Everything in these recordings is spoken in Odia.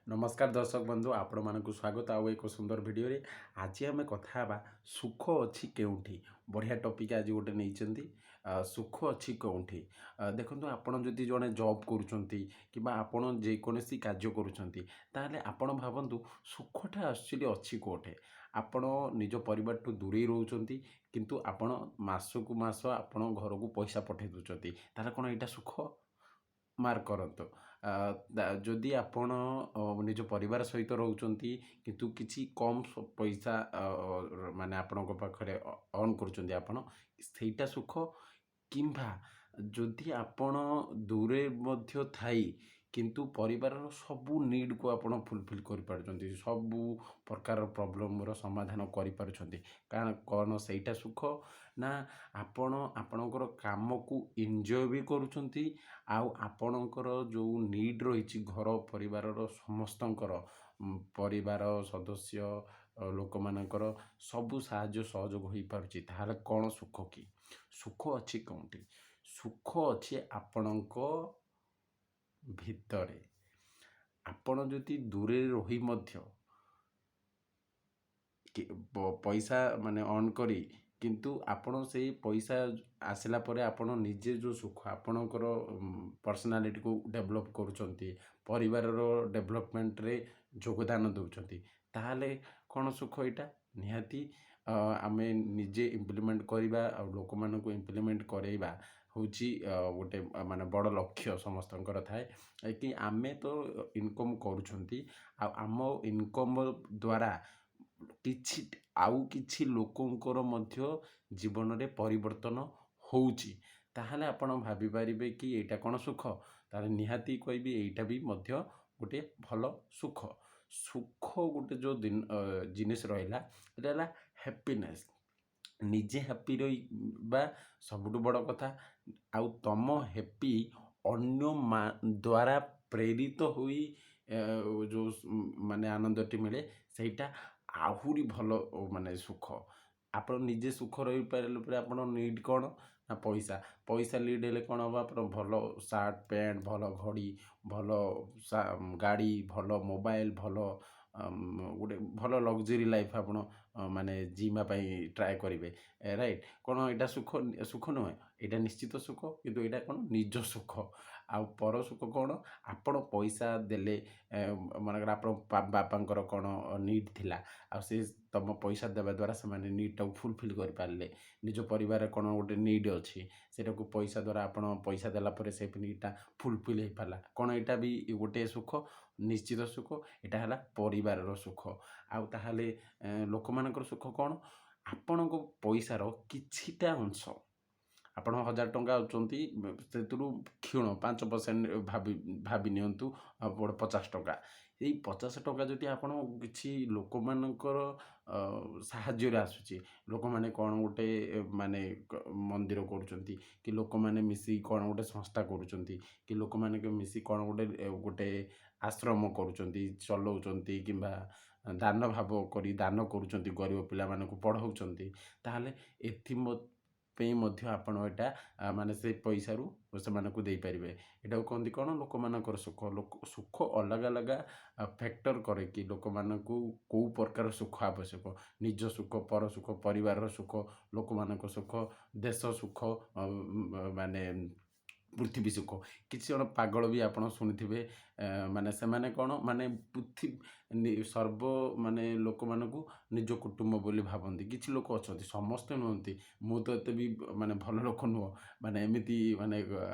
ନମସ୍କାର ଦର୍ଶକ ବନ୍ଧୁ, ଆପଣମାନଙ୍କୁ ସ୍ୱାଗତ ଆଉ ଏକ ସୁନ୍ଦର ଭିଡ଼ିଓରେ। ଆଜି ଆମେ କଥା ହେବା ସୁଖ ଅଛି କେଉଁଠି। ବଢ଼ିଆ ଟପିକ୍ ଆଜି ଗୋଟେ ନେଇଛନ୍ତି, ସୁଖ ଅଛି କେଉଁଠି। ଦେଖନ୍ତୁ, ଆପଣ ଯଦି ଜଣେ ଜବ୍ କରୁଛନ୍ତି କିମ୍ବା ଆପଣ ଯେକୌଣସି କାର୍ଯ୍ୟ କରୁଛନ୍ତି, ତାହେଲେ ଆପଣ ଭାବନ୍ତୁ ସୁଖଟା ଆକ୍ଚୁଆଲି ଅଛି କେଉଁଠି। ଆପଣ ନିଜ ପରିବାରଠୁ ଦୂରେଇ ରହୁଛନ୍ତି, କିନ୍ତୁ ଆପଣ ମାସକୁ ମାସ ଆପଣ ଘରକୁ ପଇସା ପଠାଇ ଦେଉଛନ୍ତି, ତାହେଲେ କ'ଣ ଏଇଟା ସୁଖ? ମାର୍କ କରନ୍ତୁ। ଯଦି ଆପଣ ନିଜ ପରିବାର ସହିତ ରହୁଛନ୍ତି, କିନ୍ତୁ କିଛି କମ୍ ପଇସା ମାନେ ଆପଣଙ୍କ ପାଖରେ ଅର୍ନ କରୁଛନ୍ତି ଆପଣ, ସେଇଟା ସୁଖ? କିମ୍ବା ଯଦି ଆପଣ ଦୂରେ ମଧ୍ୟ ଥାଇ କିନ୍ତୁ ପରିବାରର ସବୁ ନିଡ଼୍କୁ ଆପଣ ଫୁଲଫିଲ୍ କରିପାରୁଛନ୍ତି, ସବୁ ପ୍ରକାର ପ୍ରୋବ୍ଲେମ୍ର ସମାଧାନ କରିପାରୁଛନ୍ତି, କାରଣ କ'ଣ ସେଇଟା ସୁଖ? ନା ଆପଣ ଆପଣଙ୍କର କାମକୁ ଏନ୍ଜୟ ବି କରୁଛନ୍ତି ଆଉ ଆପଣଙ୍କର ଯେଉଁ ନିଡ଼୍ ରହିଛି ଘର ପରିବାରର ସମସ୍ତଙ୍କର, ପରିବାର ସଦସ୍ୟ ଲୋକମାନଙ୍କର ସବୁ ସାହାଯ୍ୟ ସହଯୋଗ ହୋଇପାରୁଛି, ତାହେଲେ କ'ଣ ସୁଖ କି? ସୁଖ ଅଛି କେଉଁଠି? ସୁଖ ଅଛି ଆପଣଙ୍କ ଭିତରେ। ଆପଣ ଯଦି ଦୂରରେ ରହି ମଧ୍ୟ ପଇସା ମାନେ ଅର୍ନ କରି, କିନ୍ତୁ ଆପଣ ସେଇ ପଇସା ଆସିଲା ପରେ ଆପଣ ନିଜେ ଯେଉଁ ସୁଖ ଆପଣଙ୍କର ପର୍ସନାଲିଟିକୁ ଡେଭଲପ୍ କରୁଛନ୍ତି, ପରିବାରର ଡେଭଲପମେଣ୍ଟରେ ଯୋଗଦାନ ଦେଉଛନ୍ତି, ତାହେଲେ କ'ଣ ସୁଖ ଏଇଟା? ନିହାତି ଆମେ ନିଜେ ଇମ୍ପ୍ଲିମେଣ୍ଟ କରିବା ଆଉ ଲୋକମାନଙ୍କୁ ଇମ୍ପ୍ଲିମେଣ୍ଟ କରେଇବା ହେଉଛି ଗୋଟେ ମାନେ ବଡ଼ ଲକ୍ଷ୍ୟ ସମସ୍ତଙ୍କର ଥାଏ କି ଆମେ ତ ଇନକମ୍ କରୁଛନ୍ତି ଆଉ ଆମ ଇନକମ୍ ଦ୍ୱାରା କିଛି ଆଉ କିଛି ଲୋକଙ୍କର ମଧ୍ୟ ଜୀବନରେ ପରିବର୍ତ୍ତନ ହେଉଛି, ତାହେଲେ ଆପଣ ଭାବିପାରିବେ କି ଏଇଟା କ'ଣ ସୁଖ? ତାହେଲେ ନିହାତି କହିବି, ଏଇଟା ବି ମଧ୍ୟ ଗୋଟେ ଭଲ ସୁଖ। ସୁଖ ଗୋଟେ ଯେଉଁ ଜିନିଷ ରହିଲା, ଏଇଟା ହେଲା ହ୍ୟାପିନେସ୍। ନିଜେ ହ୍ୟାପି ରହିବା ସବୁଠୁ ବଡ଼ କଥା। ଆଉ ତମ ହ୍ୟାପି ଅନ୍ୟ ଦ୍ୱାରା ପ୍ରେରିତ ହୋଇ ଯେଉଁ ମାନେ ଆନନ୍ଦଟି ମିଳେ, ସେଇଟା ଆହୁରି ଭଲ ମାନେ ସୁଖ। ଆପଣ ନିଜେ ସୁଖ ରହିପାରିଲା ପରେ ଆପଣ ନିଡ଼୍ କ'ଣ ନା ପଇସା। ପଇସା ନିଡ଼୍ ହେଲେ କ'ଣ ହେବ? ଆପଣ ଭଲ ସାର୍ଟ ପ୍ୟାଣ୍ଟ, ଭଲ ଘଡ଼ି, ଭଲ ଗାଡ଼ି, ଭଲ ମୋବାଇଲ, ଭଲ ଗୋଟେ ଭଲ ଲକ୍ଜରୀ ଲାଇଫ୍ ଆପଣ ମାନେ ଜିଇଁବା ପାଇଁ ଟ୍ରାଏ କରିବେ, ରାଇଟ୍? କ'ଣ ଏଇଟା ସୁଖ? ସୁଖ ନୁହେଁ? ଏଇଟା ନିଶ୍ଚିତ ସୁଖ। କିନ୍ତୁ ଏଇଟା କ'ଣ ନିଜ ସୁଖ। ଆଉ ପର ସୁଖ କ'ଣ? ଆପଣ ପଇସା ଦେଲେ, ମନେକର ଆପଣ ବାପାଙ୍କର କ'ଣ ନିଡ଼୍ ଥିଲା ଆଉ ସେ ତୁମ ପଇସା ଦେବା ଦ୍ୱାରା ସେମାନେ ନିଡ଼୍ଟାକୁ ଫୁଲଫିଲ୍ କରିପାରିଲେ। ନିଜ ପରିବାରରେ କ'ଣ ଗୋଟେ ନିଡ଼୍ ଅଛି, ସେଇଟାକୁ ପଇସା ଦ୍ୱାରା, ଆପଣ ପଇସା ଦେଲା ପରେ ସେ ନିଡ଼୍ଟା ଫୁଲଫିଲ୍ ହେଇପାରିଲା। କ'ଣ ଏଇଟା ବି ଗୋଟେ ସୁଖ? ନିଶ୍ଚିତ ସୁଖ। ଏଇଟା ହେଲା ପରିବାରର ସୁଖ। ଆଉ ତାହେଲେ ଲୋକମାନଙ୍କର ସୁଖ କ'ଣ? ଆପଣଙ୍କ ପଇସାର କିଛିଟା ଅଂଶ, ଆପଣ 1000 ଟଙ୍କା ଆଣୁଛନ୍ତି, ସେଥିରୁ କ୍ଷୀଣ 5% ଭାବି ଭାବି ନିଅନ୍ତୁ ଆପଣ 50 ଟଙ୍କା। ଏଇ 50 ଟଙ୍କା ଯଦି ଆପଣ କିଛି ଲୋକମାନଙ୍କର ସାହାଯ୍ୟରେ ଆସୁଛି, ଲୋକମାନେ କ'ଣ ଗୋଟେ ମାନେ ମନ୍ଦିର କରୁଛନ୍ତି କି ଲୋକମାନେ ମିଶିକି କ'ଣ ଗୋଟେ ସଂସ୍ଥା କରୁଛନ୍ତି କି ଲୋକମାନେ ମିଶିକି କ'ଣ ଗୋଟେ ଗୋଟେ ଆଶ୍ରମ କରୁଛନ୍ତି, ଚଲଉଛନ୍ତି, କିମ୍ବା ଦାନ ଭାବ କରି ଦାନ କରୁଛନ୍ତି, ଗରିବ ପିଲାମାନଙ୍କୁ ପଢ଼ାଉଛନ୍ତି, ତାହେଲେ ଏଥି ପାଇଁ ମଧ୍ୟ ଆପଣ ଏଇଟା ମାନେ ସେ ପଇସାରୁ ସେମାନଙ୍କୁ ଦେଇପାରିବେ। ଏଇଟାକୁ କହନ୍ତି କ'ଣ? ଲୋକମାନଙ୍କର ସୁଖ। ଲୋକ ସୁଖ ଅଲଗା ଅଲଗା ଫ୍ୟାକ୍ଟର କରେ କି ଲୋକମାନଙ୍କୁ କେଉଁ ପ୍ରକାର ସୁଖ ଆବଶ୍ୟକ। ନିଜ ସୁଖ, ପର ସୁଖ, ପରିବାରର ସୁଖ, ଲୋକମାନଙ୍କ ସୁଖ, ଦେଶ ସୁଖ, ମାନେ ପୃଥିବୀ ସୁଖ। କିଛି ଜଣ ପାଗଳ ବି ଆପଣ ଶୁଣିଥିବେ, ମାନେ ସେମାନେ କ'ଣ ମାନେ ପୃଥିବୀ ସର୍ବ ମାନେ ଲୋକମାନଙ୍କୁ ନିଜ କୁଟୁମ୍ବ ବୋଲି ଭାବନ୍ତି। କିଛି ଲୋକ ଅଛନ୍ତି, ସମସ୍ତେ ନୁହନ୍ତି, ମୁଁ ତ ଏତେ ବି ମାନେ ଭଲ ଲୋକ ନୁହଁ, ମାନେ ଏମିତି ମାନେ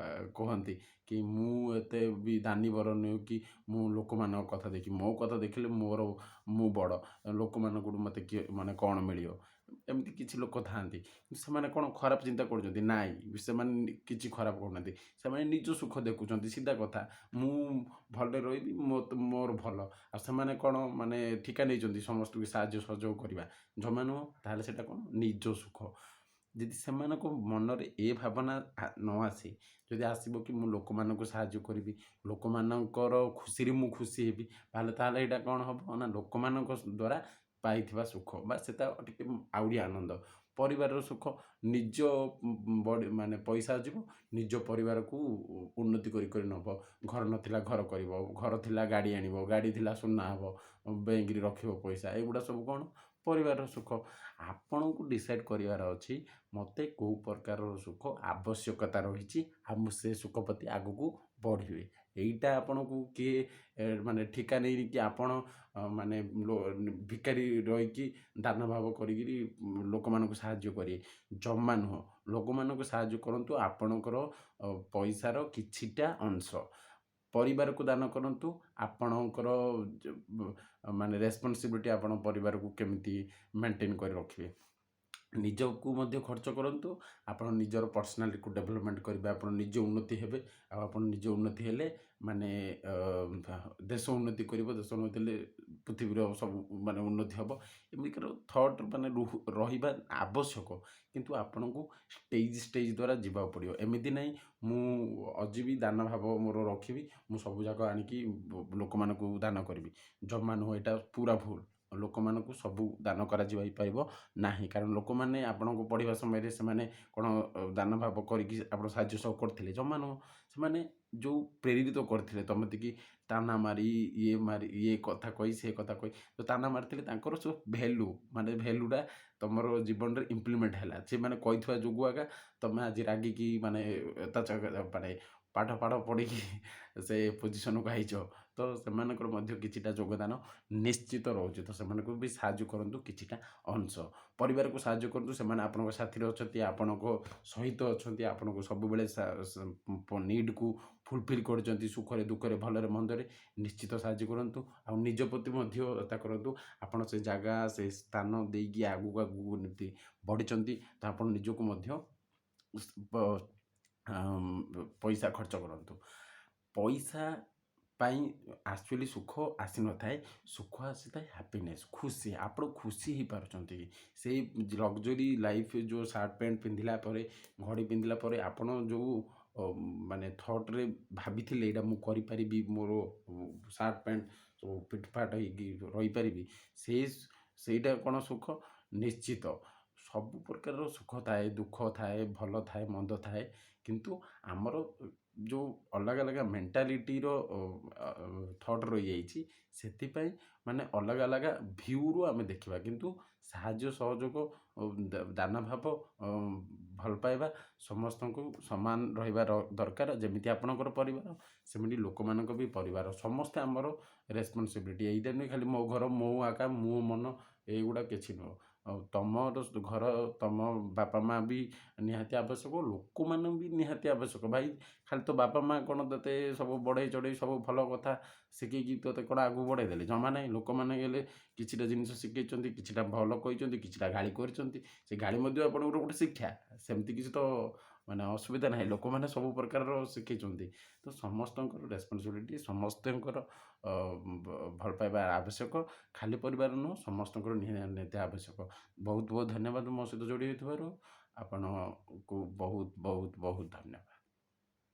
କୁହନ୍ତି କି ମୁଁ ଏତେ ବି ଦାନୀବର ନୁହେଁ କି ମୁଁ ଲୋକମାନଙ୍କ କଥା ଦେଖି, ମୋ କଥା ଦେଖିଲେ ମୋର ମୁଁ ବଡ଼, ଲୋକମାନଙ୍କଠୁ ମୋତେ କିଏ ମାନେ କ'ଣ ମିଳିବ? ଏମିତି କିଛି ଲୋକ ଥାଆନ୍ତି। କିନ୍ତୁ ସେମାନେ କ'ଣ ଖରାପ ଚିନ୍ତା କରୁଛନ୍ତି? ନାଇଁ, ସେମାନେ କିଛି ଖରାପ କରୁନାହାନ୍ତି। ସେମାନେ ନିଜ ସୁଖ ଦେଖୁଛନ୍ତି। ସିଧା କଥା, ମୁଁ ଭଲରେ ରହିବି, ମୋର ଭଲ। ଆଉ ସେମାନେ କ'ଣ ମାନେ ଠିକା ନେଇଛନ୍ତି ସମସ୍ତଙ୍କୁ ସାହାଯ୍ୟ ସହଯୋଗ କରିବା? ଜମା ନୁହଁ। ତାହେଲେ ସେଇଟା କ'ଣ? ନିଜ ସୁଖ। ଯଦି ସେମାନଙ୍କ ମନରେ ଏ ଭାବନା ନ ଆସେ, ଯଦି ଆସିବ କି ମୁଁ ଲୋକମାନଙ୍କୁ ସାହାଯ୍ୟ କରିବି, ଲୋକମାନଙ୍କର ଖୁସିରେ ମୁଁ ଖୁସି ହେବି, ତାହେଲେ ଏଇଟା କ'ଣ ହେବ ନା ଲୋକମାନଙ୍କ ଦ୍ୱାରା ପାଇଥିବା ସୁଖ ବା ସେଟା ଟିକେ ଆହୁରି ଆନନ୍ଦ। ପରିବାରର ସୁଖ, ନିଜ ବଡ଼ି ମାନେ ପଇସା ଯିବ, ନିଜ ପରିବାରକୁ ଉନ୍ନତି କରି କରି ନେବ। ଘର ନଥିଲା ଘର କରିବ, ଘର ଥିଲା ଗାଡ଼ି ଆଣିବ, ଗାଡ଼ି ଥିଲା ସୁନା ହେବ, ବ୍ୟାଙ୍କରେ ରଖିବ ପଇସା। ଏଗୁଡ଼ା ସବୁ କ'ଣ? ପରିବାରର ସୁଖ। ଆପଣଙ୍କୁ ଡିସାଇଡ଼୍ କରିବାର ଅଛି, ମୋତେ କେଉଁ ପ୍ରକାରର ସୁଖ ଆବଶ୍ୟକତା ରହିଛି ଆଉ ମୁଁ ସେ ସୁଖ ପ୍ରତି ଆଗକୁ ବଢ଼ିବି। ଏଇଟା ଆପଣଙ୍କୁ କିଏ ମାନେ ଠିକା ନେଇକି ଆପଣ ମାନେ ଭିକାରୀ ରହିକି ଦାନ ଭାବ କରିକିରି ଲୋକମାନଙ୍କୁ ସାହାଯ୍ୟ କରିବେ, ଜମା ନୁହଁ। ଲୋକମାନଙ୍କୁ ସାହାଯ୍ୟ କରନ୍ତୁ ଆପଣଙ୍କର ପଇସାର କିଛିଟା ଅଂଶ ପରିବାରକୁ ଦାନ କରନ୍ତୁ। ଆପଣଙ୍କର ମାନେ ରେସ୍ପନ୍ସିବିଲିଟି, ଆପଣ ପରିବାରକୁ କେମିତି ମେଣ୍ଟେନ୍ କରି ରଖିବେ। ନିଜକୁ ମଧ୍ୟ ଖର୍ଚ୍ଚ କରନ୍ତୁ। ଆପଣ ନିଜର ପର୍ସନାଲିଟିକୁ ଡେଭଲପମେଣ୍ଟ କରିବେ, ଆପଣ ନିଜେ ଉନ୍ନତି ହେବେ। ଆଉ ଆପଣ ନିଜେ ଉନ୍ନତି ହେଲେ ମାନେ ଦେଶ ଉନ୍ନତି କରିବ, ଦେଶ ଉନ୍ନତି ହେଲେ ପୃଥିବୀର ସବୁ ମାନେ ଉନ୍ନତି ହେବ। ଏମିତିକାର ଥଟ୍ ମାନେ ରହିବା ଆବଶ୍ୟକ, କିନ୍ତୁ ଆପଣଙ୍କୁ ଷ୍ଟେଜ୍ ଷ୍ଟେଜ୍ ଦ୍ୱାରା ଯିବାକୁ ପଡ଼ିବ। ଏମିତି ନାହିଁ, ମୁଁ ଅଯିବି ଦାନ ଭାବ ମୋର ରଖିବି, ମୁଁ ସବୁଯାକ ଆଣିକି ଲୋକମାନଙ୍କୁ ଦାନ କରିବି, ଜମା ନୁହଁ। ଏଇଟା ପୁରା ଭୁଲ। ଲୋକମାନଙ୍କୁ ସବୁ ଦାନ କରାଯାଇପାରିବ ନାହିଁ, କାରଣ ଲୋକମାନେ ଆପଣଙ୍କୁ ପଢ଼ିବା ସମୟରେ ସେମାନେ କ'ଣ ଦାନ ଭାବ କରିକି ଆପଣ ସାହାଯ୍ୟ ସବୁ କରିଥିଲେ? ଜମା ନୁହଁ। ସେମାନେ ଯେଉଁ ପ୍ରେରିତ କରିଥିଲେ ତମତିକି ତାନା ମାରି, ଇଏ ମାରି, ଇଏ କଥା କହି, ସେ କଥା କହି ଯେଉଁ ତାନା ମାରିଥିଲେ, ତାଙ୍କର ସବୁ ଭ୍ୟାଲୁ ମାନେ ଭ୍ୟାଲୁଟା ତୁମର ଜୀବନରେ ଇମ୍ପ୍ଲିମେଣ୍ଟ ହେଲା। ସେମାନେ କହିଥିବା ଯୋଗୁଁ ଆକା ତୁମେ ଆଜି ରାଗିକି ମାନେ ତା ମାନେ ପାଠ ପାଠ ପଢ଼ିକି ସେ ପୋଜିସନ୍କୁ ଆଇଛ। ତ ସେମାନଙ୍କର ମଧ୍ୟ କିଛିଟା ଯୋଗଦାନ ନିଶ୍ଚିତ ରହୁଛି। ତ ସେମାନଙ୍କୁ ବି ସାହାଯ୍ୟ କରନ୍ତୁ, କିଛିଟା ଅଂଶ ପରିବାରକୁ ସାହାଯ୍ୟ କରନ୍ତୁ। ସେମାନେ ଆପଣଙ୍କ ସାଥିରେ ଅଛନ୍ତି, ଆପଣଙ୍କ ସହିତ ଅଛନ୍ତି, ଆପଣଙ୍କୁ ସବୁବେଳେ ନିଡ଼୍କୁ ଫୁଲଫିଲ୍ କରୁଛନ୍ତି, ସୁଖରେ ଦୁଃଖରେ, ଭଲରେ ମନ୍ଦରେ ନିଶ୍ଚିତ ସାହାଯ୍ୟ କରନ୍ତୁ। ଆଉ ନିଜ ପ୍ରତି ମଧ୍ୟ ତା କରନ୍ତୁ। ଆପଣ ସେ ଜାଗା, ସେ ସ୍ଥାନ ଦେଇକି ଆଗକୁ ଆଗକୁ ଏମିତି ବଢ଼ିଛନ୍ତି, ତ ଆପଣ ନିଜକୁ ମଧ୍ୟ ପଇସା ଖର୍ଚ୍ଚ କରନ୍ତୁ। ପଇସା ପାଇଁ ଆକ୍ଚୁଆଲି ସୁଖ ଆସିନଥାଏ। ସୁଖ ଆସିଥାଏ ହ୍ୟାପିନେସ୍, ଖୁସି। ଆପଣ ଖୁସି ହେଇପାରୁଛନ୍ତି କି? ସେଇ ଲକ୍ଜରୀ ଲାଇଫ୍, ଯେଉଁ ସାର୍ଟ ପ୍ୟାଣ୍ଟ ପିନ୍ଧିଲା ପରେ, ଘଡ଼ି ପିନ୍ଧିଲା ପରେ ଆପଣ ଯେଉଁ ମାନେ ଥଟ୍ରେ ଭାବିଥିଲେ ଏଇଟା ମୁଁ କରିପାରିବି, ମୋର ସାର୍ଟ ପ୍ୟାଣ୍ଟ ସବୁ ଫିଟଫାଟ ହେଇକି ରହିପାରିବି, ସେଇଟା କ'ଣ ସୁଖ? ନିଶ୍ଚିତ ସବୁ ପ୍ରକାରର ସୁଖ ଥାଏ, ଦୁଃଖ ଥାଏ, ଭଲ ଥାଏ, ମନ୍ଦ ଥାଏ, କିନ୍ତୁ ଆମର ଯେଉଁ ଅଲଗା ଅଲଗା ମେଣ୍ଟାଲିଟିର ଥଟ୍ ରହିଯାଇଛି, ସେଥିପାଇଁ ମାନେ ଅଲଗା ଅଲଗା ଭ୍ୟୁରୁ ଆମେ ଦେଖିବା। କିନ୍ତୁ ସାହାଯ୍ୟ ସହଯୋଗ, ଦାନ ଭାବ, ଭଲ ପାଇବା ସମସ୍ତଙ୍କୁ ସମାନ ରହିବା ଦରକାର। ଯେମିତି ଆପଣଙ୍କର ପରିବାର, ସେମିତି ଲୋକମାନଙ୍କ ବି ପରିବାର। ସମସ୍ତେ ଆମର ରେସ୍ପନ୍ସିବିଲିଟି। ଏଇଟା ନୁହେଁ ଖାଲି ମୋ ଘର, ମୋ ଆକା, ମୋ ମନ, ଏଇଗୁଡ଼ା କିଛି ନୁହଁ। ଆଉ ତମର ଘର, ତମ ବାପା ମା' ବି ନିହାତି ଆବଶ୍ୟକ, ଲୋକମାନଙ୍କୁ ବି ନିହାତି ଆବଶ୍ୟକ। ଭାଇ, ଖାଲି ତୋ ବାପା ମା' କ'ଣ ତୋତେ ସବୁ ବଢ଼େଇ ଚଢ଼େଇ, ସବୁ ଭଲ କଥା ଶିଖେଇକି ତୋତେ କ'ଣ ଆଗକୁ ବଢ଼େଇ ଦେଲେ? ଜମା ନାହିଁ। ଲୋକମାନେ ହେଲେ କିଛିଟା ଜିନିଷ ଶିଖେଇଛନ୍ତି, କିଛିଟା ଭଲ କହିଛନ୍ତି, କିଛିଟା ଗାଳି କରିଛନ୍ତି। ସେ ଗାଳି ମଧ୍ୟ ଆପଣଙ୍କର ଗୋଟେ ଶିକ୍ଷା। ସେମିତି କିଛି ତ ମାନେ ଅସୁବିଧା ନାହିଁ। ଲୋକମାନେ ସବୁ ପ୍ରକାରର ଶିଖେଇଛନ୍ତି। ତ ସମସ୍ତଙ୍କର ରେସ୍ପନ୍ସିବିଲିଟି, ସମସ୍ତଙ୍କର ଭଲ ପାଇବା ଆବଶ୍ୟକ। ଖାଲି ପରିବାର ନୁହଁ, ସମସ୍ତଙ୍କର ନିହାତି ଆବଶ୍ୟକ। ବହୁତ ବହୁତ ଧନ୍ୟବାଦ ମୋ ସହିତ ଯୋଡ଼ି ହୋଇଥିବାରୁ। ଆପଣଙ୍କୁ ବହୁତ ବହୁତ ବହୁତ ଧନ୍ୟବାଦ।